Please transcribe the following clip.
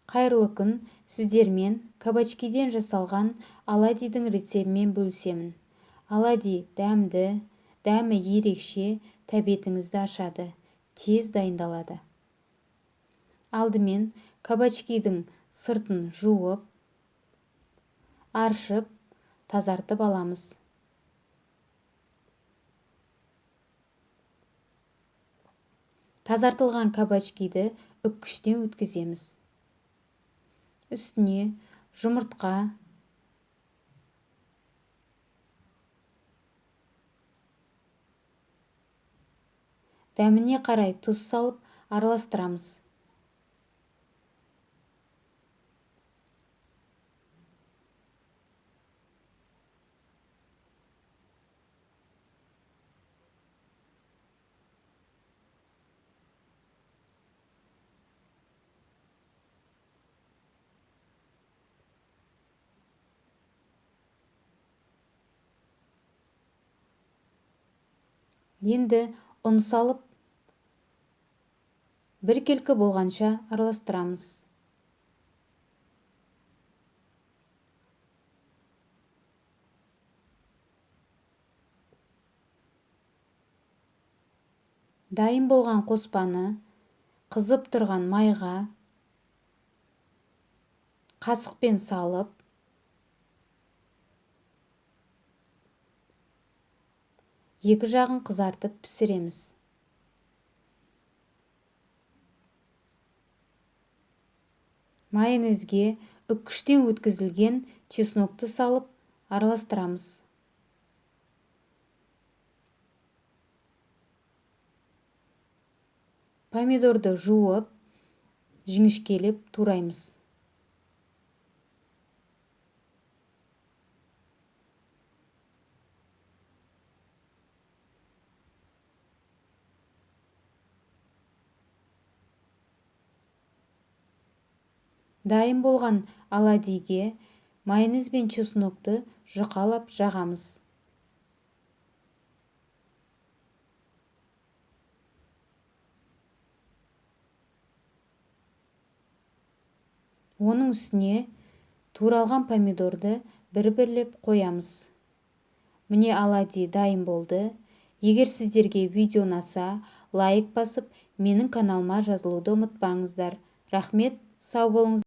Қайырлы күн! Сіздермен кабачкиден жасалған оладьидің рецебімен бөлісемін. Оладьи дәмді, дәмі ерекше, тәбетіңізді ашады, тез дайындалады. Алдымен кабачкидің сыртын жуып, аршып, тазартып аламыз. Тазартылған кабачкиді үккіштен өткіземіз. Үстіне жұмыртқа, дәміне қарай тұз салып араластырамыз. Енді ұн салып, біркелкі болғанша араластырамыз. Дайын болған қоспаны қызып тұрған майға қасықпен салып, екі жағын қызартып пісіреміз. Майонезге үккіштен өткізілген чеснокты салып араластырамыз. Помидорды жуып, жіңішкелеп тураймыз. Дайын болған оладьиге майонез бен чеснокты жұқалап жағамыз. Оның үстіне туралған помидорды бір-бірлеп қоямыз. Міне, оладьи дайын болды. Егер сіздерге видео ұнаса, лайк басып, менің каналыма жазылуды ұмытпаңыздар. Рахмет, сау болыңыздар.